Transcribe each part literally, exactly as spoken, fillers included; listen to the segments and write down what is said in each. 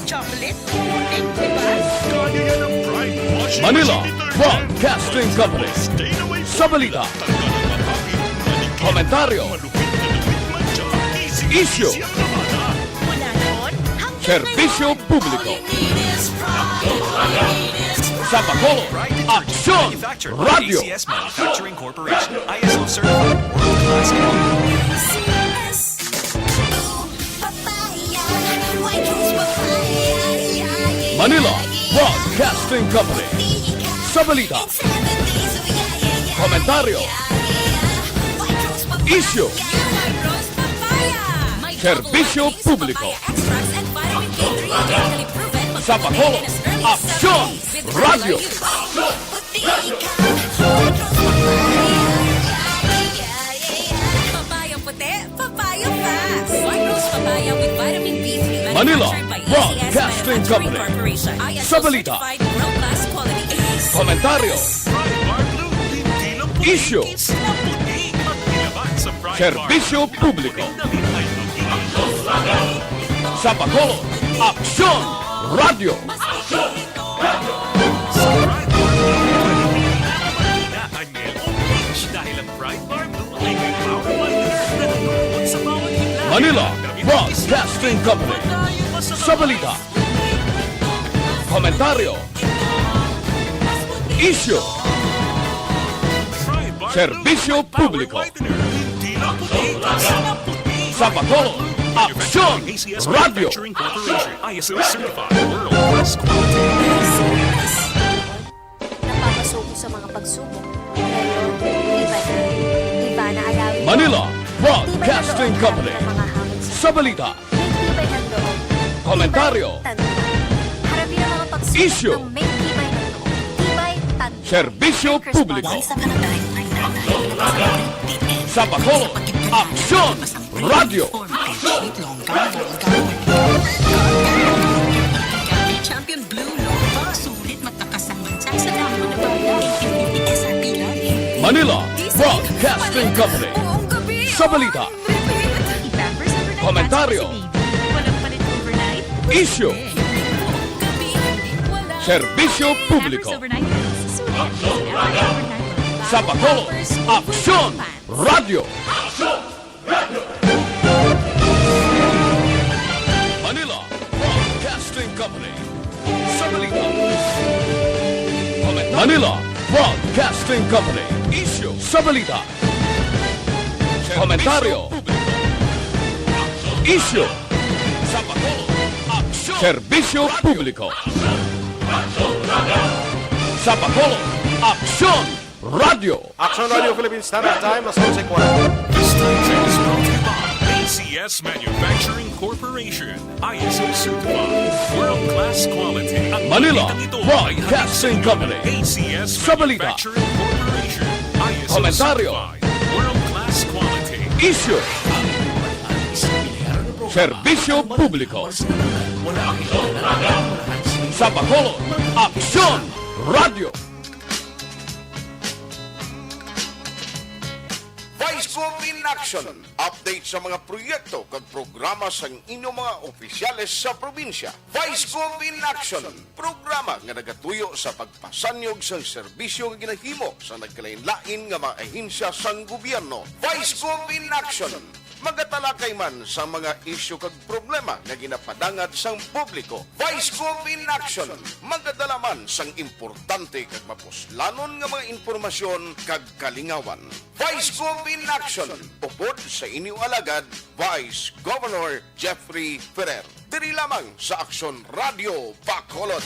Chocolate, puting, diba? Kaya yan ang Pride Washing Manila Machine Detergent. Broadcasting Company. Stain away. Sa balita, komentaryo, malupit na lupit, madya, easy, issue, easy ang lamada. Mula noon hanggang serbisyo ngayon, publiko, all you need is Pride. Sa Bacolod, aksyon, radyo. A C S Manufacturing Corporation, I S O certified, world class quality. A C S. Papaya, White Rose Papaya, yeah, yeah, Manila yeah. Broadcasting Company. Sa balita, seven days, oh, yeah, yeah, yeah, komentaryo, yeah, yeah. White Rose Papaya, issue, yeah, White Rose Papaya. May serbisyo double acting publiko. Papaya extracts and vitamin K three, clinically proven, sa Bacolod, magpapatingin as early as aksyon, seven days. Radyo. Papaya puti, papaya fast. White Rose Papaya with vitamin B three, Manila manufactured by A C S Broadcasting Manufacturing Company. Corporation. I S O certified, world class quality. Sa balita, komentaryo, issue, serbisyo publiko. Sa Bacolod, aksyon, radyo. Sa Pride Bar Blue, pwede piliin ang mahina, anyel o peach dahil ang Pride Bar Blue ay may power whitener na nanunuot sa bawat himla. Manila Broadcasting Company. Sa balita, komentaryo, issue, Pride Bar Blue serbisyo may power publiko. Whitener. Hindi lang puti, mas maputi. Sa Bacolod, aksyon, radyo. Manufactured by A C S Manufacturing Corporation. I S O certified, world class quality. Napapasuko sa mga pagsubok. Pero iba na. Iba na ang awit. Manila Broadcasting Company. Tibay ng loob, harap ng mga hamon sa buhay. Sa balita, may tibay ng loob. Komentaryo. Tibay tanda. Harapin ang mga pagsubok, issue, ng may tibay ng loob. Tibay tanda. Serbisyo publiko. Sa Bacolod, aksyon, radyo. Champion Blue Long Sulit matakas ang mansa sa damo na bala. Eighteen fifty S R P lang. Manila Broadcasting Company. Sa balita, komentaryo, issue, serbisyo publiko. Sa Bacolod, aksyon, radyo. Manila Broadcasting Company. Sa balita, Manila Broadcasting Company. Issue sa balita. Komentaryo. Issue. Sa Bacolod, aksyon. Serbisyo publiko. Sa Bacolod, aksyon. Radyo. Action Radio Philippine Standard Time, alas onse kwarenta. This time check is brought to you by A C S Manufacturing Corporation. I S O certified. World class quality. Ang Manila Broadcasting Company. A C S Manufacturing Corporation. I S O certified. World class quality. Issue. Serbisyo publiko. Sa Bacolod, aksyon. Radyo. Vice Gov in Action. Update sa mga proyekto kag programa sang inyong mga opisyales sa probinsya. Vice Gov in Action. Programa nga nagatuyo sa pagpasanyog sang serbisyo nga ginahimo sa nagkalain-lain nga mga ahensya sang gobyerno. Vice Gov in Action. Magatalakay man sa mga isyu kag problema nga ginapadangad sang publiko. Vice Gov in Action. Magadala man sang importante kag mapuslanon nga mga impormasyon kag kalingawan. Vice Gov in Action, upod sa inyo alagad, Vice Governor Jeffrey Ferrer. Diri lamang sa Aksyon Radio Bacolod.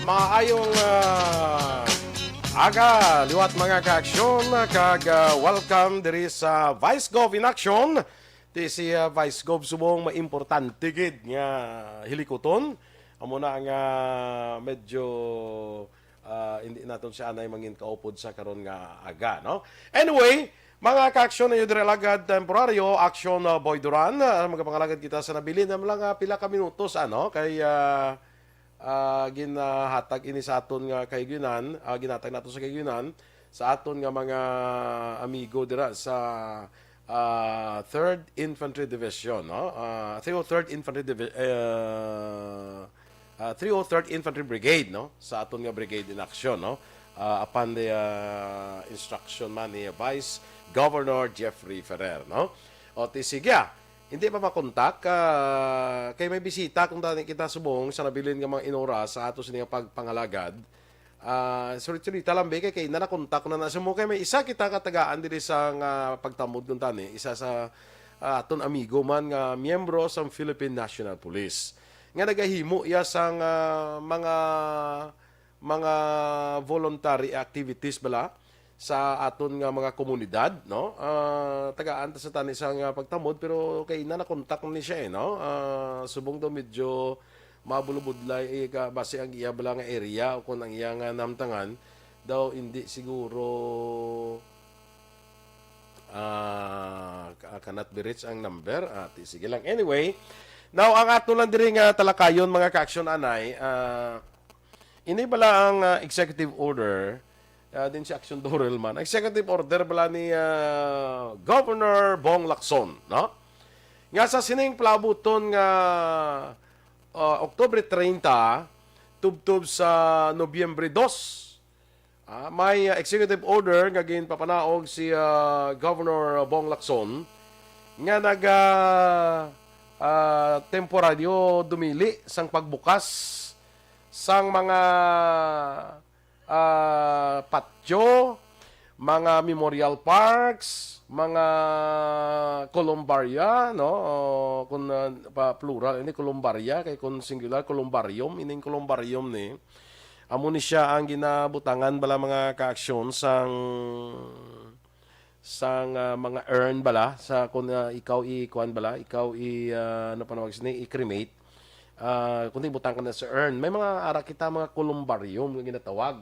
Maayong, ah, aga, liwat mga ka-aksyon, kag, ah, welcome diri sa Vice Gov in Action. Ti si, ah, Vice Gov subong maimportante gid nga hilikuton. Amo na nga medyo, ah, hindi naton siya anay mangin kaupod sa karon nga aga, no? Anyway, mga ka-aksyon, ninyo diri alagad temporaryo, Aksyon, ah, Boy Duran, ah, magapangalagad kita sa nabilin na lang, ah, pila ka minutos, ano, kay, ah, ah, ginahatag ini sa aton nga kahigayunan, ah, ginhatag nato sa kahigayunan sa aton nga mga amigo dira sa ah, Third Infantry Division, no? Ah, three oh third Infantry Divi-, eh, ah, three oh third Infantry Brigade, no? Sa aton nga brigade in action, no? Ah, upon the, ah, instruction man ni Vice Governor Jeffrey Ferrer, no? O, ti sige, ah. Hindi pa makontak, ah, kay may bisita kung tani kita subong sa nabilin nga mga inora sa ato sini nga pagpangalagad. Ah, sorry, sorry, talambe kay, kay na nakontak na na sa mo kay may isa kita katagaan diri sa nga pagtamod kung tani, isa sa, ah, aton amigo man nga miyembro sa Philippine National Police nga nagahimo iya sang, ah, mga, mga voluntary activities bala sa aton nga mga komunidad, no? Ah, tagaan ta sa tani sa nga pagtamod, pero kay na nakontak ni siya, eh, no? Ah, subong daw medyo mabulubudlay, eh, ka, base ang iya bala nga area o kung ang iya nga namtangan, daw hindi siguro, ah, ka-, cannot be reached ang number. Ah, ti-, sige lang. Anyway, now, ang ato lang diri nga talakayon, mga ka-action anay, ah, ini bala ang, ah, executive order, ah, din si Action Doral man. Executive order bala ni, ah, Governor Bong Lacson, no? Nga sa sining palabuton nga, ah, Oktubre treinta, tubtob sa Nobyembre dos, ah, may, ah, executive order nga ginpapanaog si, ah, Governor Bong Lacson nga naga, ah, temporaryo dumili sang pagbukas sang mga, ah, patyo, mga memorial parks, mga columbaria, no? O, kung, ah, pa plural ini columbaria, kay kung singular columbarium, ining columbarium ni, amo ni siya ang ginabutangan bala mga kaaksyon sang, sang, ah, mga urn bala, sa kung, ah, ikaw i-kuan bala, ikaw i, ah, ano panawag sini, i-cremate. Ah, kung di butang ka na sa urn, may mga ara kita mga columbarium nga ginatawag.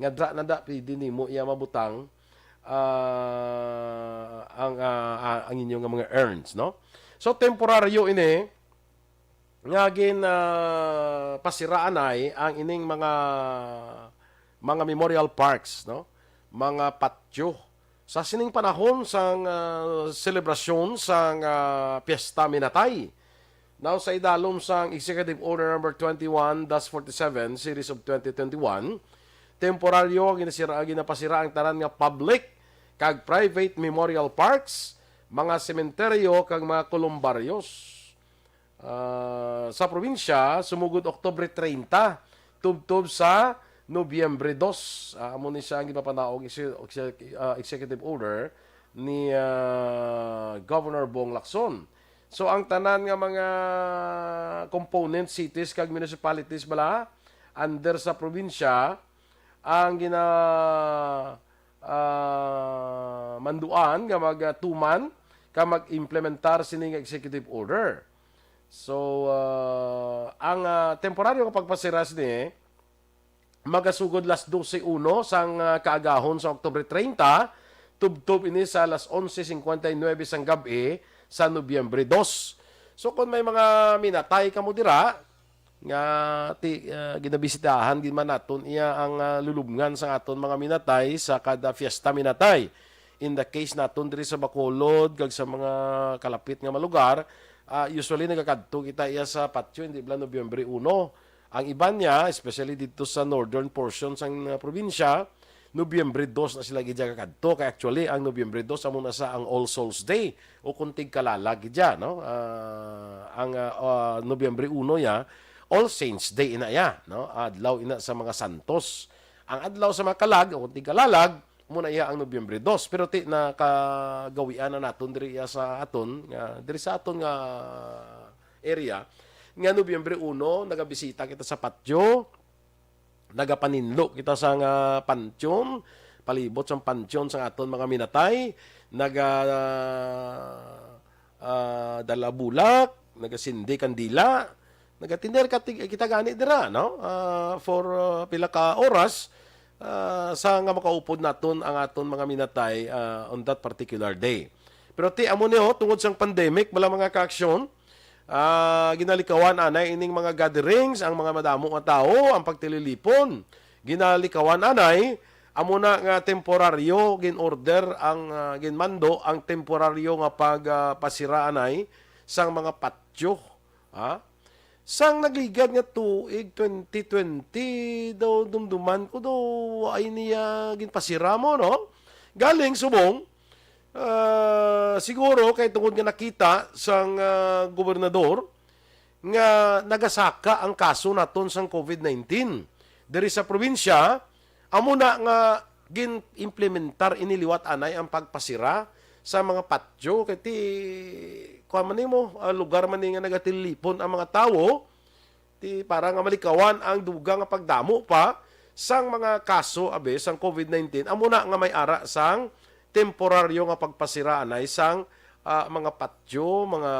Nga dra na da pwede nimo iya mabutang, ah, ang, ah, ah, ang inyo nga mga urns, no? So, temporaryo ini nga gin, ah, pasiraanay ang ining mga, mga memorial parks, no? Mga patyo. Sa sining panahon sang, ah, selebrasyon sang, ah, Piyesta Minatay, now, sa idalom sang Executive Order Number twenty-one dash forty-seven, Series of twenty twenty-one, temporaryo ginasira, ginapasira ang tanan nga public kag private memorial parks, mga sementeryo kag mga kolumbaryos, ah, sa probinsya sumugod Oktubre treinta tubtob sa Nobyembre dos. Ah, amo ni siya ang gipapanaog exec-, exec-, ah, executive order ni, ah, Governor Bong Lacson. So, ang tanan nga mga component cities kag municipalities bala under sa probinsya ang gina, ah, manduan nga magtuman ka mag-implementar sini nga executive order. So, ah, ang, ah, temporaryo nga pagpasira sini magasugod las doce uno sang, ah, kaagahon sa Oktubre treinta, tubtob ini sa las once cincuenta y nueve sang gab-i sa Nobyembre dos. So, kung may mga minatay kamo dira, nga ti-, ah, ginabisitahan gid man naton iya ang, ah, lulubngan sang aton mga minatay sa kada Fiesta Minatay. In the case naton diri sa Bacolod kag sa mga kalapit nga mga lugar, ah, usually nagakadto kita iya sa patyo, hindi bala Nobyembre uno. Ang iban niya, especially dito sa northern portion sang, ah, probinsya, Nobyembre dos na sila gid kakadto. Kay actually, ang Nobyembre dos amo na sa ang All Souls Day o kung tigkalalag gid ya, no? Ah, ang, ah, ah, Nobyembre uno ya, All Saints Day ina ya, no? Adlaw ina sa mga santos. Ang adlaw sa mga kalag o kung tigkalalag, amo na iya ang Nobyembre dos. Pero ti nakagawian na naton diri iya sa aton, nga, diri sa aton nga area, nga Nobyembre uno, nagabisita kita sa patyo, nagapaninlo kita sa nga panteon, palibot sang panteon sang aton mga minatay, naga, ah, dala bulak, nagasindi kandila, nagatiner ka-, kita gani dira, no? Ah, for, ah, pila ka oras, ah, sa nga makaupod naton ang aton mga minatay, ah, on that particular day. Pero ti amo ni, oh, tungod sang pandemic, bala mga kaaksyon, ah, ginalikawan anay ining mga gatherings, ang mga madamo nga tawo, ang pagtililipon. Ginalikawan anay Amo na nga temporaryo gin-order ang, ah, ginmando ang temporaryo nga pag, ah, pasira anay sang mga patyo, ha? Sang nagligad nga tuig twenty twenty daw, dumduman ko daw ay niya ginpasira mo, no? Galing subong, ah, siguro kay tungod nga nakita sang, ah, gobernador nga nagasaka ang kaso naton sang covid nineteen diri sa probinsya, amo na nga gin-implementar ini liwat anay ang pagpasira sa mga patyo kay ti kuan man nimo, ah, lugar man ni nga nagatilipon ang mga tawo, ti para nga malikawan ang dugang nga pagdamo pa sang mga kaso abi sang covid nineteen, amo na nga may ara sang temporaryo nga pagpasira anay sang, ah, mga patyo, mga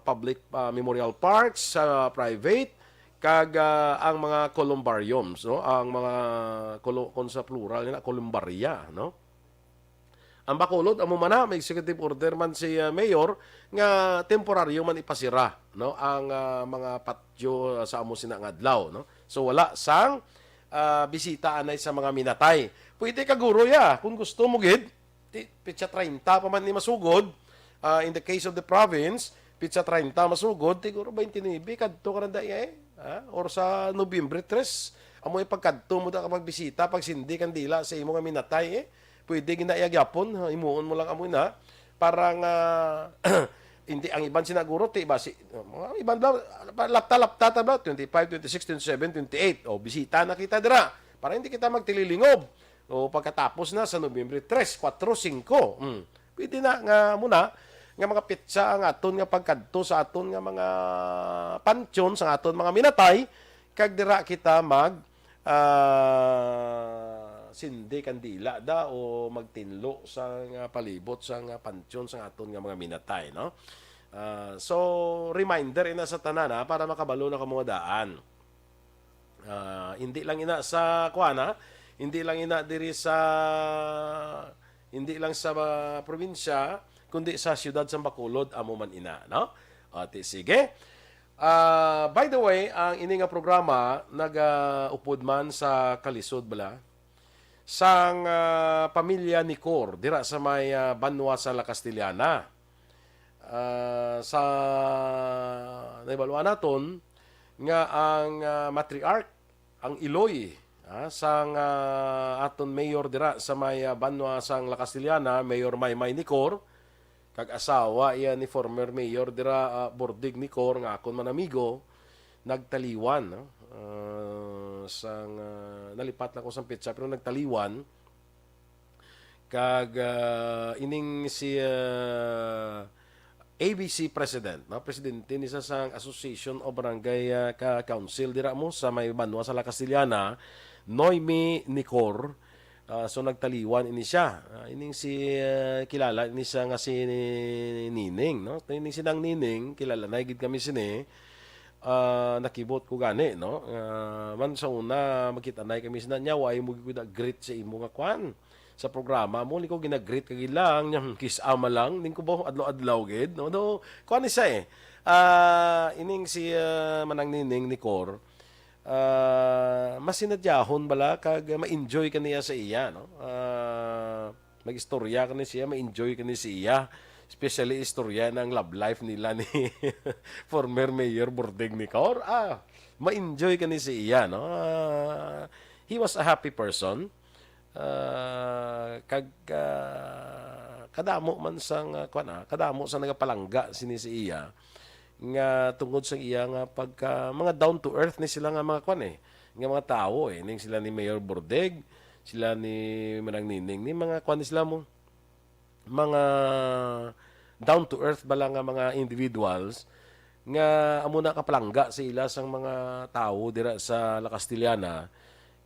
public, ah, memorial parks sa private, kag, ah, ang mga columbariums, no? Ang mga colu-, kung sa plural na, columbaria, no? Ang Bacolod, amo man na, may executive order man si, ah, Mayor nga temporaryo man ipasira, no, ang, ah, mga patyo, ah, sa amo sina nga adlaw, no? So, wala sang, ah, bisita anay sa mga minatay. Pwede ka, guro, ya, kung gusto mo gid, ti, pitsa treinta pa man ni masugod, ah, in the case of the province, pitsa treinta masugod, siguro twenty-nine, kadto ka na da, eh, ha? Or sa Nobyembre tres, amo yung pagkadto mo da ka magbisita, pagsindi kandila sa imo nga minatay, eh. Pwede gina iya gyapon, ha, himuon mo lang amo na para nga hindi ang iban sinaguro ti ba si mga iban bla lapta-lapta ta bla twenty-five, twenty-six, twenty-seven, twenty-eight. O bisita na kita dira para hindi kita magtililingob. O pagkatapos na sa Nobyembre tres, kwatro, singko. Mm. Pwede na nga muna nga mga petsa ang aton nga pagkadto sa aton nga mga pansyon, sa aton mga minatay, kag dira kita mag ah, sindi kandila da o magtinlo sa nga palibot sa nga pansyon sa aton nga mga minatay, no? Ah, so, reminder ina sa tanan, ha, para makabalo na kamo nga daan. Ah, hindi lang ina sa kuan, ha? Hindi lang ina diri sa, hindi lang sa, ah, probinsya, kundi sa siyudad sa Bacolod, amo man ina, no? O, ti, sige. Ah, by the way, ang ini nga programa nagaupod man sa kalisod bala sang, ah, pamilya ni Cor dira sa may, ah, banwa sa La Castellana. Ah, sa nahibaluan naton nga ang, ah, matriarch, ang iloy, ah, sang, ah, aton mayor dira sa may, ah, banwa sang La Castellana, Mayor Maymay Nicor, kag asawa iya ni former mayor dira, ah, Bordig Nicor, nga akon man amigo, nagtaliwan, no? Ah, sang, ah, nalipat lang ko sang petsa, pero nagtaliwan. Kag, ah, ining si, ah, A B C president, no? Presidente ni sa sang Association of Barangay, ah, ka Council dira mo sa may banwa sa La Castellana, Noemi Nicor. Ah, so nagtaliwan ini siya. Ah, ining si, ah, kilala ini siya nga si Nining, no? Ining si Nang Nining, kilala na gid kami sini. Ah, nakibot ko gani, no? Ah, man sa una, magkita na kami sina niya, wa mo gid greet sa imo nga kwan. Sa programa mo, ni ko ginagreet ka gid lang, nya, hmm, kiss ama lang, ning ko ba, adlaw-adlaw gid, no? Do, kuan ni siya eh. Ah, ining si, ah, Manang Nining ni Cor, ah, mas sinadyahon bala kag ma-enjoy ka niya sa iya, no? Ah, mag-istorya ka ni siya, ma-enjoy ka ni siya. Especially istorya ng love life nila ni former Mayor Bordeng ni Cor. Ah, ma-enjoy ka ni siya, no? Ah, he was a happy person. Ah, kag, ah, kadamo man sang, ah, kuwan, ah, kadamo sa nagapalangga sini sa iya nga tungod sa iya nga pagka, mga down to earth ni sila nga mga kuwan, eh, nga mga tawo, eh, ning sila ni Mayor Bordeg, sila ni Manang Nining, ni mga kuwan ni sila mo, mga down to earth bala nga mga individuals nga amo na kapalangga sa ila sang mga tawo dira sa La Castellana,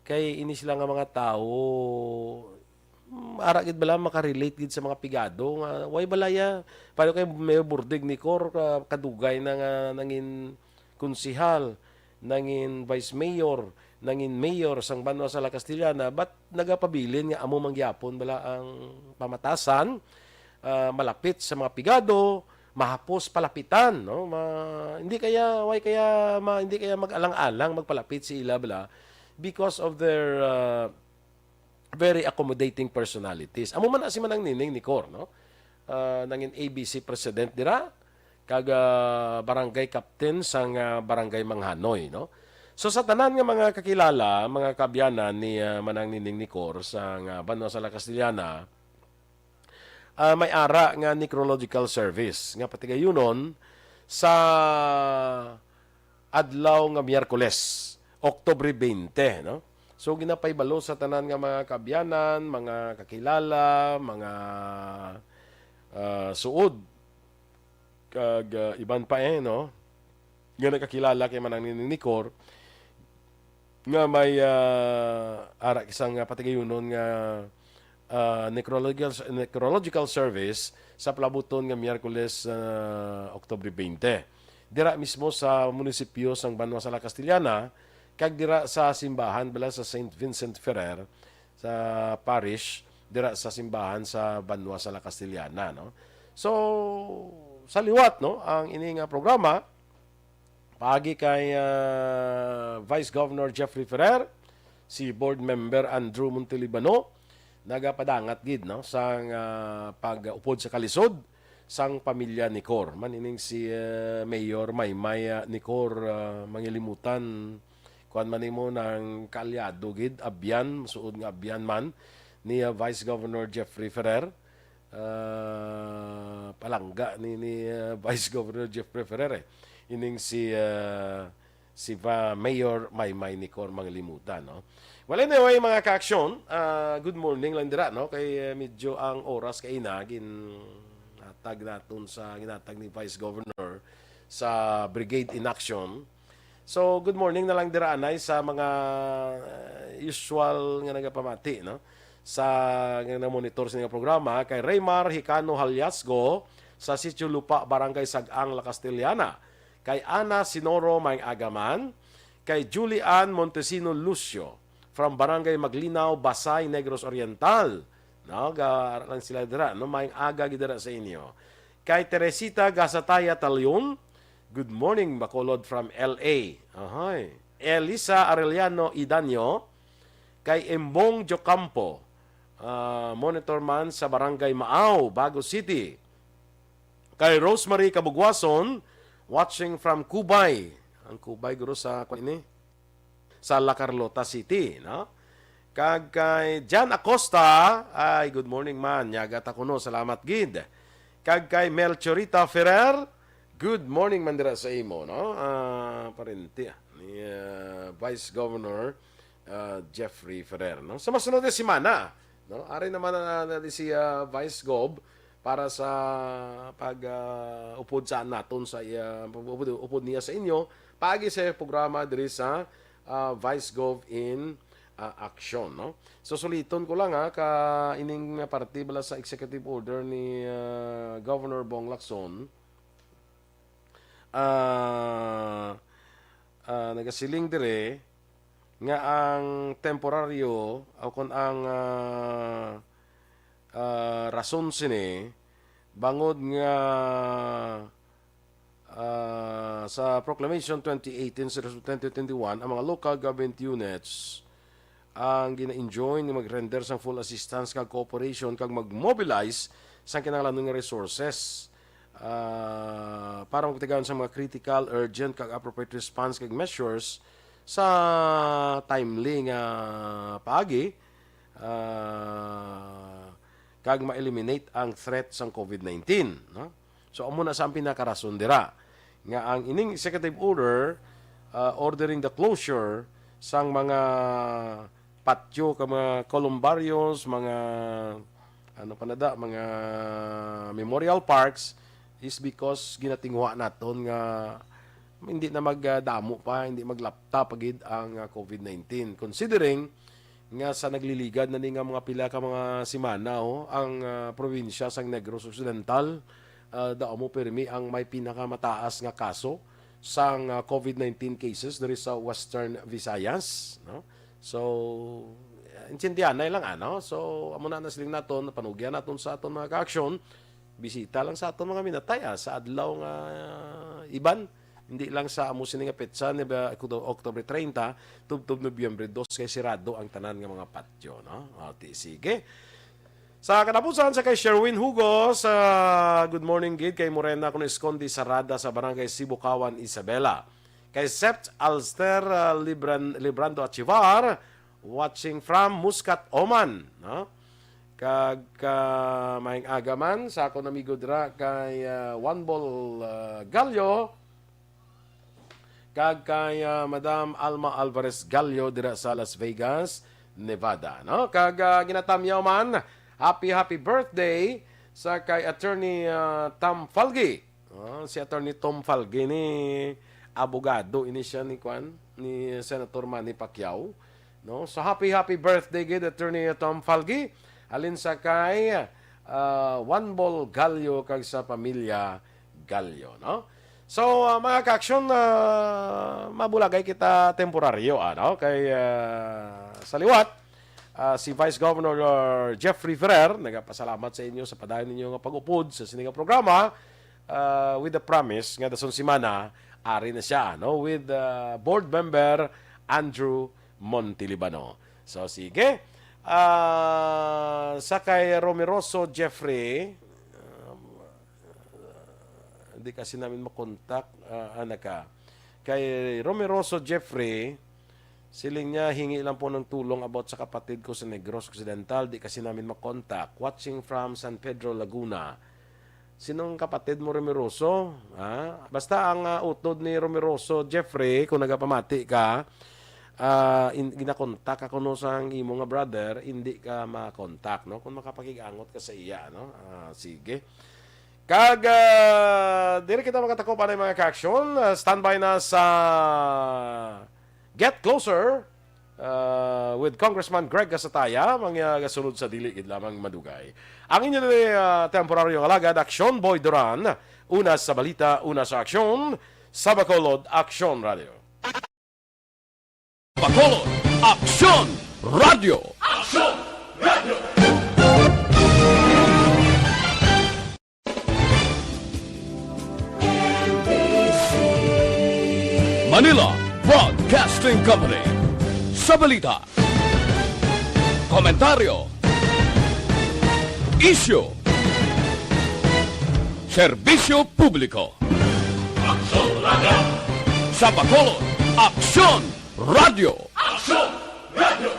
kay ini sila nga mga tawo, mm, ara gid bala makarelate gid sa mga pigado nga way balaya. Paano kay Mayor Bordeg ni Cor, ka-, kadugay na nga nangin konsehal, nangin vice mayor, nangin mayor sang banwa sa La Castellana, but nagapabilin nga amo man gyapon bala ang pamatasan, ah, malapit sa mga pigado, mahapos palapitan, no? Ma-, hindi kaya, way kaya, ma-, hindi kaya mag-alang-alang magpalapit si ila bala because of their, ah, very accommodating personalities. Amo man na si Manang Nining Nicor, no? Ah, nangin A B C president dira, kag, ah, barangay captain sang, ah, barangay Manghanoy, no? So, sa tanan nga mga kakilala, mga kaabyanan ni, ah, Manang Nining Nicor sang, ah, banwa sa La Castellana, ah, may ara nga necrological service nga patigayunon sa adlaw nga Miyerkules, Oktubre twenty, no? So, ginapahibalo sa tanan nga mga kaabyanan, mga kakilala, mga, ah, suod, kag, ah, iban pa, eh, no, nga nakakilala kay Manang Nining Nicor, nga may, ah, ara isang, ah, patigayunon nga, ah, necrological, necrological service sa palabuton nga Miyerkules, ah, Oktubre twenty. Dira mismo sa munisipyo sang banwa sa La Castellana, kag dira sa simbahan bala sa Saint Vincent Ferrer, sa parish, dira sa simbahan sa banwa sa La Castellana, no? So, sa liwat, no, ang ini nga programa, paagi kay, ah, Vice Governor Jeffrey Ferrer, si Board Member Andrew Montelibano, nagapadangat gid, no, sang, ah, pag-upod sa kalisod sang pamilya Nicor. Man ining si, ah, Mayor Maymay, ah, Nicor, ah, Mangilimutan, kuan man nimo, nang kaalyado gid, abyan, suod nga abyan man ni, ah, Vice Governor Jeffrey Ferrer. Ah, palangga ni, ni, ah, Vice Governor Jeffrey Ferrer, eh. Ining si, ah, si Va-, Mayor Maymay Nicor Mangilimutan, no? Well, anyway, mga ka-aksyon, ah, good morning lang dira, no? Kay, eh, medyo ang oras kay na ginatag naton sa ginatag ni Vice Governor sa Brigade in Action. So, good morning na lang dira, anay, sa mga, uh, usual nga nagapamati, no? Sa, nga namonitor sa inyong programa, kay Raymar Hicano Haliasgo sa Sitio Lupa, Barangay Sag-ang, La Castellana. Kay Ana Sinoro, maayong aga man. Kay Julie Ann Montesino Lucio from Barangay Maglinaw, Basay, Negros Oriental. No, ga-, ara lang sila dira, no? Maayong aga gid dira sa inyo. Kay Teresita Gasataya Talion, good morning, Bacolod from L A. Ahay. Elisa Arellano Idanyo, kay Embong Jocampo, ah, monitor man sa Barangay Maaw, Bago City. Kay Rosemary Kabugwason, watching from Cubay. Ang Cubay, guro, sa, kuan ini? Sa La Carlota City, no? Kag kay Jan Acosta, ay, good morning man. Nyaga ta kuno, salamat gid. Kag kay Melchorita Ferrer, good morning man dira sa imo, no? Ah, parente, ah, ni, ah, Vice Governor, ah, Jeffrey Ferrer, no? Sa masunod nga semana, no? Ari naman na, na, na si, ah, Vice Gov para sa pag, ah, upod sa naton sa iya, upod, upod niya sa inyo, paagi sa programa diri sa, ah, Vice Gov in, ah, Action, no? So, suliton ko lang, ha, ka ining parte bala sa executive order ni, ah, Governor Bong Lacson. Ah, ah, nagasiling dire nga ang temporaryo o kon ang, ah, ah, rason sini bangod nga, ah, sa Proclamation twenty eighteen series of twenty twenty-one, ang mga local government units ang gina-enjoin nga mag-render sang full assistance kag cooperation kag mag-mobilize sang kinahanglanon nga resources, ah, para magpatigayon sa mga critical, urgent, kag appropriate response kag measures sa timely nga paagi, ah, kag ma-eliminate ang threat sang COVID nineteen, no? So, amo na sa ang pinakarason dira nga ang ining executive order, ah, ordering the closure sang mga patio ka mga columbariums, mga, ano pa na da, mga memorial parks is because ginatinguha naton nga hindi na magdamo pa, hindi maglapta pa gid ang, ah, COVID nineteen. Considering nga sa nagliligad na ni nga mga pila ka mga semana, oh, ang, ah, probinsya sang Negros Occidental, ah, daw mo pirmi ang may pinakamataas nga kaso sang, ah, COVID nineteen cases diri sa Western Visayas, no? So, intindihanay lang, ano? So, amo na nasiling naton, panugyan naton sa aton mga ka-aksyon, bisita lang sa aton mga minatay, ah, sa adlaw nga iban, Hindi lang sa amo sini nga petsa, ni ba, Octo-, October treinta, tubtob Nobyembre dos, kay sirado ang tanan nga mga patio, no? O, ti-, sige. Sa katapusan, sa kay Sherwin Hugos, ah, good morning gid kay Morena kuno Esconde Sarada sa Barangay Sibukawan, Isabela. Kay Sept Alster, ah, Libran-, Librando Achivar, watching from Muscat, Oman, no? Kag, ah, maayong aga man sa akon amigo dira kay, ah, One Ball, ah, Gallo, kag kay, ah, Madam Alma Alvarez Gallo dira sa Las Vegas, Nevada, no? Kag, ah, ginatamyaw man, happy, happy birthday sa kay Attorney, ah, Tom Falgi. Ah, si Attorney Tom Falgi ni abogado ini siya ni kwan, ni Senator Manny Pacquiao, no? So, happy, happy birthday gid, Attorney Tom Falgi. Halin sa kay, ah, One Ball Gallo kag sa pamilya Gallo, no? So, ah, mga ka-aksyon, ah, mabulagay kita temporaryo, ano? Kay, ah, sa liwat, ah, si Vice Governor, ah, Jeffrey Ferrer, nagapasalamat sa inyo sa padayon ninyo nga pag-upod sa sini nga programa, ah, with the promise nga dason semana, ari na siya, no? With, ah, Board Member Andrew Montelibano. So, sige. Ah, sa kay Romeroso Jeffrey, um, di kasi namin makontak, ah, ana ka. Kay Romeroso Jeffrey, siling niya, "Hingi lang po ng tulong about sa kapatid ko sa Negros Occidental, di kasi namin makontak. Watching from San Pedro, Laguna." Sinong kapatid mo, Romeroso? Ha? Basta ang, ah, utod ni Romeroso Jeffrey, kung nagapamati ka, ah, in-, ginakontak ako no sa ang imo nga brother, hindi ka makontak, no? Kung makapakig-angot ka sa iya, no? Ah, sige. Kag, ah, diri kita makatakop anay, mga ka-aksyon. Ah, standby na sa Get Closer, ah, with Congressman Greg Gasataya, mga gasulod sa dili gid lamang madugay. Ang inyo diri, ah, temporaryo nga alagad, Aksyon Boy Duran, una sa balita, una sa aksyon, sa Bacolod Aksyon Radio. Bacolod Aksyon Radio. Aksyon Radio. Manila Broadcasting Company. Sa balita, komentaryo, isyu, serbisyo publiko. Aksyon Radio. Sa Bacolod, Aksyon Radio. Aksyon Radio.